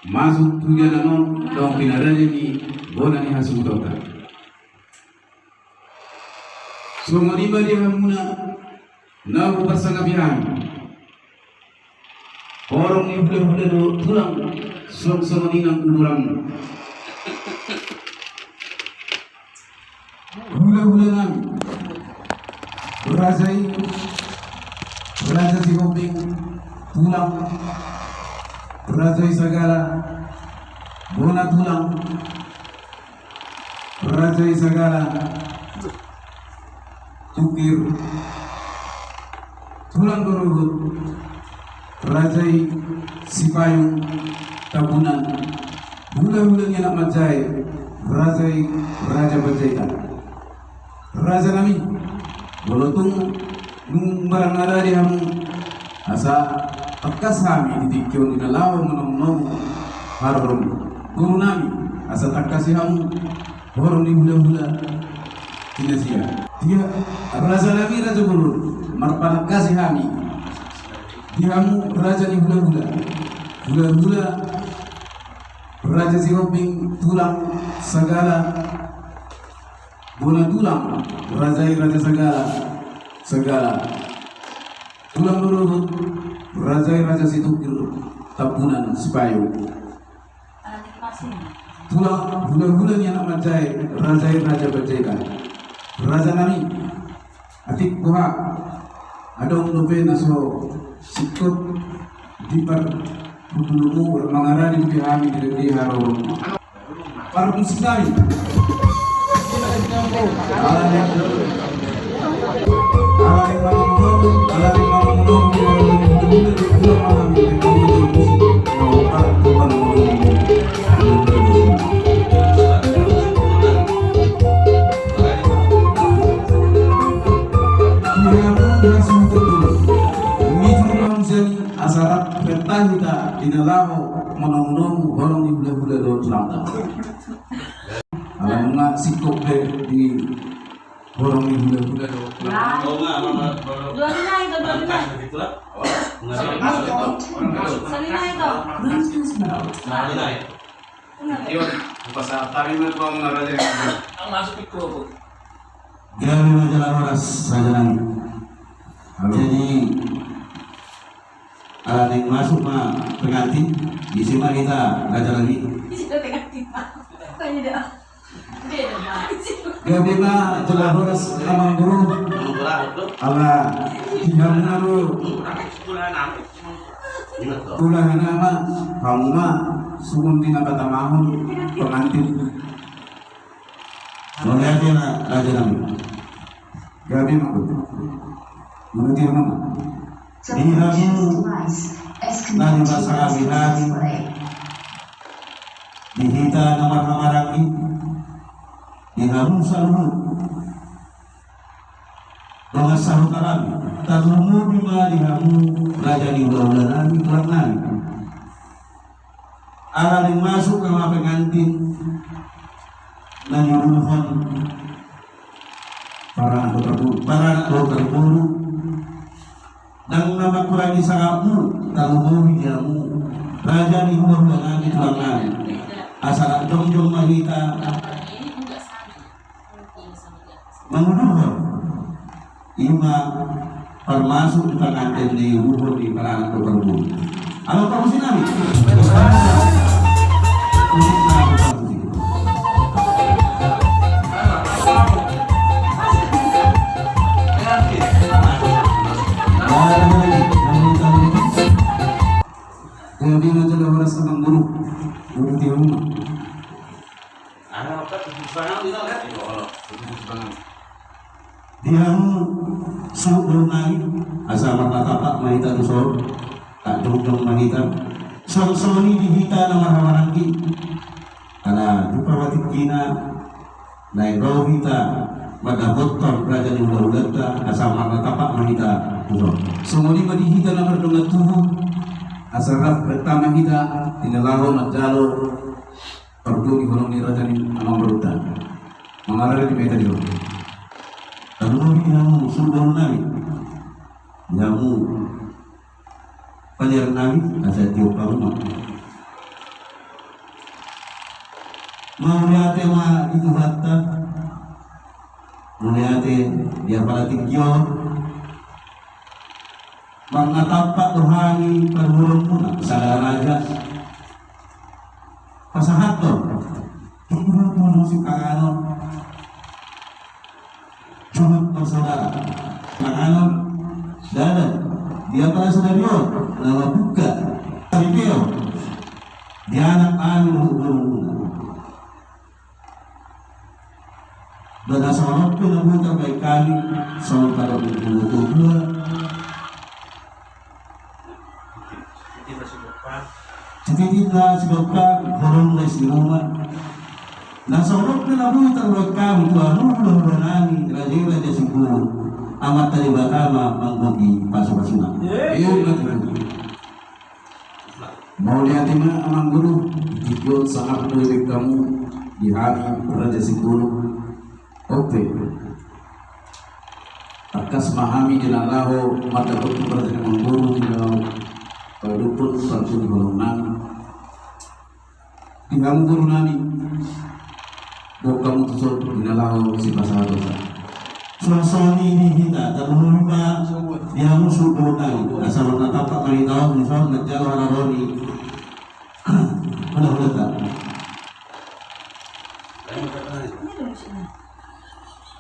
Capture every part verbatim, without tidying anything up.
masuk tu jalanan on, dong pinarade ni bona ni hasuhutonta. Songon i ma di hamuna na huparsangapi hami. Horong ni hulahula do tulang, songon i nang uduran. Hulahula nami. Raja i, Raja Sihombing, tulang, Raja i Sagala, bona tulang, Raja i Sagala, Tungkir, tulang do ruhut, Raja i Sipayung, Tambunan, hulahula ni anak manjae, Raja i Raja Panjaitan. Raja nami, molo tung nunga mangarade hamu, asa tangkas hami di tingki on di na laho manomu-nomu haroro. Boru nami, asa tangkasi hamu horong ni hulahula. Di na sia, dia, raja nami, raja boru, marpanangkasi hami di hamu raja ni hulahula. Hulahula, Raja Sihombing, tulang, Sagala, bona tulang, Raja i Raja Sagala, Sagala. Tulang do ruhut, Raja i Raja Situngkir, Tambunan, Sipayung. Tulang, hulahula ni anak manjae, Raja i Raja Panjaitan. Raja nami, atik boha, adong dope na so singkop di par- Dulu mangarade dope hami di, di haroro. Parmusik nami. Ala ni, ala ni, ala ni, asa rap bertahi ta di na laho manomu-nomu horong ni hulahula dohot tulangta. Ala nunga singkop be di horong ni hulahula dohot tulangta. Dua nai to, dua nai. Sali nai to. Sali nai. Iyo, pas tadi mah tuang na raja. Masuk mikro. Gabe ma jala horas, raja nami. Jadi, ala naeng masuk ma pengantin, isi ma hita, raja nami. Isi ma pengantin, Pak. Tanya dah. Beda, Pak. Gabe ma jala horas, amang boru. Ala di hamuna do. Tulahan ma, hamu ma songon di na patamahon pengantin. Mauliate ma, raja nami. Gabe ma, boru. Mauliate ma. Di hamu na nipasahat hami, di hita na marhahamaranggi, di hamu saluhut dongan sahuta nami, tarlumobi ma di hamu raja ni hulahula nami, tulang nami. Ala naeng masuk nama pengantin na niuduthon paranak dohot parboru, paranak dohot parboru. Ndang na mangkurangi sangapmu, tarlumobi di hamu raja ni hulahula nami, tulang nami. Asa jongjong ma hita manguduthon. Ima parmasuk di panganten ni uduthon ni paranak dohot parboru. Ala parmusik nami. Jadi macam orang senang buruk, buruk dia rumah. Di hamu suhut boru nami, asa marnatapak ma hita tu son, asa jongjong ma hita. Songon i di hita na marhahamaranggi, ala jumpa ma tingkina, naeng ro hita mandapothon raja ni hulahulanta, asa marnatapak ma hita tu son. Songon i ma di hita na mardongan tubu, asa rap bertama hita di na laho manjalo parboru ni horong ni raja ni amangborunta. Mangarade di meta di on. Tarlumobi di hamu suhut boru nami, di hamu paniar nami, asa tiop hamu ma. Mauliate ma di Tuhanta. Mauliate di apala tingki on. Marnatampak do hami paruhurmuna sagala raja. Pasahathon. Tunggu-tunggu sipanganon. Juhut marsaudara. Panganon. Dalan. Di apala sadari on. Na mambuka. Di anak nami dohot borumuna. Bada songon on pe na boi tarbaen hami, songon padomu tu dua. Titipna sigompa, holong na si Roma. Na songon on pe na boi tarbaen hami tu hamu hulahula nami, raja i Raja Sipulung, Amanta Debata ma manggohi pasupasuna. Ima tutu. Mauliate ma amang guru, di tingki on sangap do dibaen hamu di hami Raja Sipulung. Oke. Tangkas ma hami di na laho mandapothon raja ni amang guru di na laho padophon parjolo ni holong nami. Di hamu guru nami, boan hamu tuson di na laho sipasahaton. Suang songon i di hita, tarlumobi ma di hamu suhut guru nami. Asa marnatampak ma hita on dison manjalo haroro ni hulahulanta.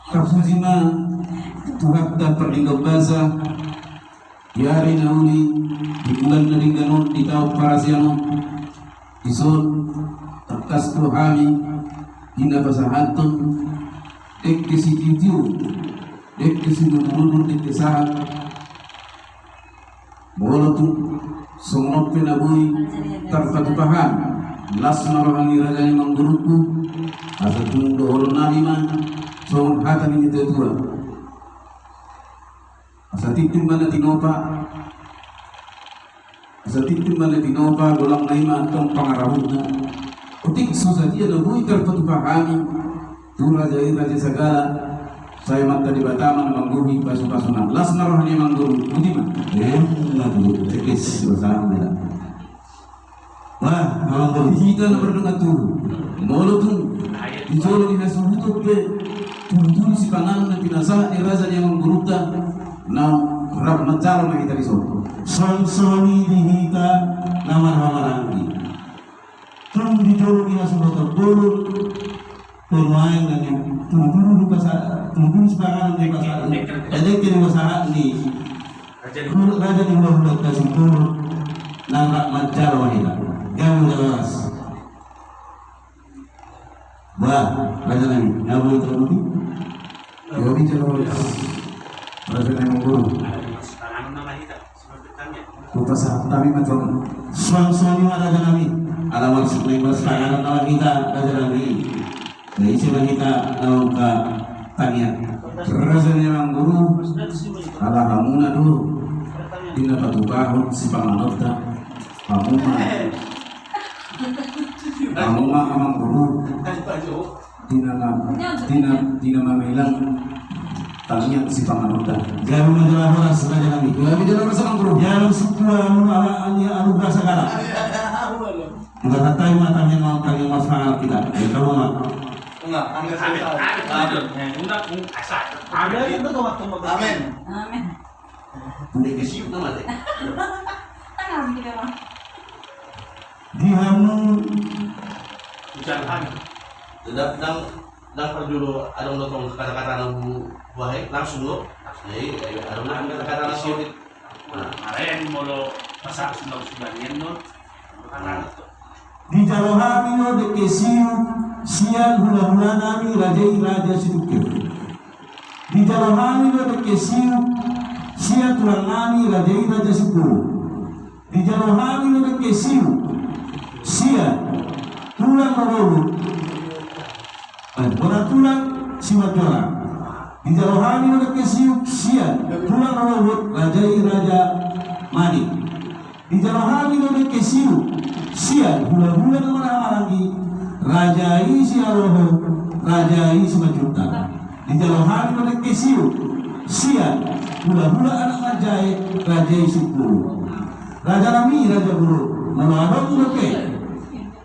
Tarpuji ma Tuhanta parlinggoman basa. Di ari na uli, di bulan na denggan on, di taon parasian on, dison tangkas do hami di na pasahathon dengke sitio-tio, dengke sinudurudur, dengke sahat. Molo tung songon on pe na boi tarpatupa hami, las ma roha ni raja ni amang gurungku, asa tung dohonon nami ma songon hata ni natuatua. Asa tintin ma na tinopa, asa tintin ma na tinopa, golang na i ma antong pangarahutna. Otik so sadia na boi tarpatupa hami tu raja i raja sagala, sai Amanta Debata ma na manggohi pasupasuna. Las ma roha ni amang guru, boti ma. Ima tutu, cekkes, dosa ma. Bah, amang guru. Hita na mardongan tubu. Molo tung di jolo ni hasuhuton pe tudutudu sipanganon na pinasahat ni raja ni amang gurunta, na rap manjalo ma hita dison. Songon i di hita na marhahamaranggi. Tung di jolo ni hasuhuton bolon, pe nuaeng na ni tudutudu di pasa-, tudutudu sipanganon di pasahat, eh, dengke di pasahat ni raja ni hulahulanta Sipulung, na rap manjalo ma hita. Gabe jala horas. Bah, raja nami, gabe jala horas. Gabe jala horas. Raja nami guru. Hupasahat hami ma tuson. Suang songon i ma raja nami. Ala marsipanganon nama hita raja nami. Ise ma hita na ungka tangiang. Raja ni amang guru, ala hamuna do di na patupahon sipanganonta. Hamu ma, hamu ma amang guru, di na, di na, di na mamilang tangiang sipanganonta. Gabe ma jala horas raja nami. Gabe jala horas amang guru. Jala sukua hamu ala ni anugerah sagala. Dibahen Tuhan ma tangiang, tangiang marsipanganon hita. Amin. Amin. Amin. Amin. Amin. Di hamu. Ujar kami. Ndang, ndang parjolo adong do tong kata-kata na hu-, hubahen langsung do. Jadi adong do kata-kata na hu-, Nah, marayan molo pasahat sudah sudah nian non. Dijalo hami do dengke siuk sian hulahula nami raja i Raja Situngkir. Dijalo hami do dengke siuk sian tulang nami raja i Raja Sipulung. Dijalo hami do dengke siuk sian tulang rorobot. Eh, bona tulang Simanjorang. Dijalo hami do dengke siuk sian tulang rorobot raja i Raja Manik. Dijalo hami do dengke siuk sian hulahula na marhahamaranggi raja i Siaroho raja i Simanjuntak. Dijalo hami do dengke siuk sian hulahula anak manjae raja i Sipulung. Raja nami raja guru, molo adong dope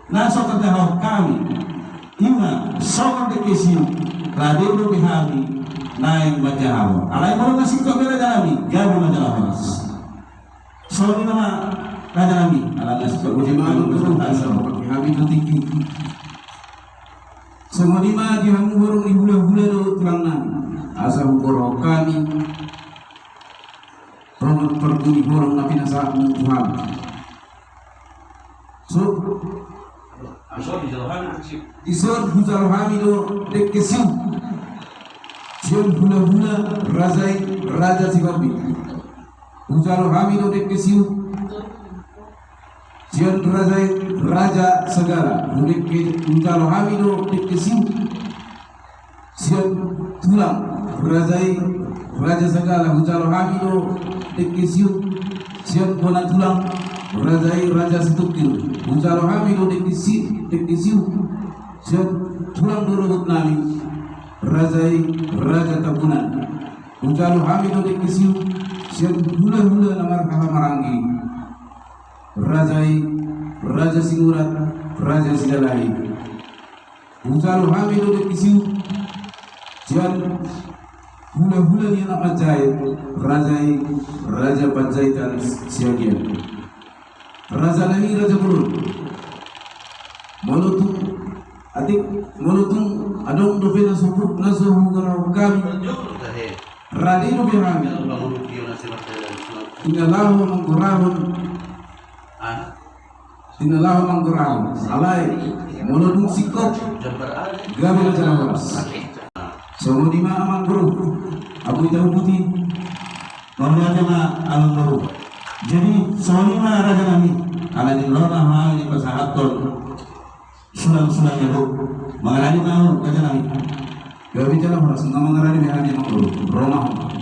na so tarjahahon hami. ima songon dengke siu, rade dope hami naeng manjaha. Alai molo na singkop be raja nami, gabe ma jala horas. Songon i ma raja nami, ala na singkop be raja nami. Songon i ma di hamu horong ni hulahula dohot tulang nami, asa huborok hami rongot parguni holong na pinasahatmu tu hami. So, dison hujalo hami do dengke siu sian hulahula raja i, raja Sihombing. Hujalo hami do dengke siu sian raja i, raja Sagala. Hudengke, hujalo hami do dengke siu sian tulang raja i, raja Sagala. Hujalo hami do dengke siu sian bona tulang raja i, raja Situngkir. Hujalo hami do dengke si-, dengke siu sian tulang dorohot nami raja i, raja Tambunan. Hujalo hami do dengke siu sian hulahula na marhaha maranggi, raja i, raja Sinurat, raja Silalahi. Hujalo hami do dengke siu sian hulahula ni anak Manjait, raja i, raja Panjaitan Siagian. Raja nami, raja bolon, molo tung, atik, molo tung adong dope na so hu-, na so hugoraon hami, rade dope hami. Tinggal laho manggorahon. Tinggal laho manggorahon. Alai molo dung singkop, gabe ma jala horas. Songon i ma amang boru, abu ita ubuti. Mauliate ma amang boru. Jadi songon i ma raja nami, ala ni roha hami pasahathon sulang-sulang i do. Mangarade ma ahu raja nami. Gabe jala horas, nga mangarade be hami amang boru. Ro ma ahu.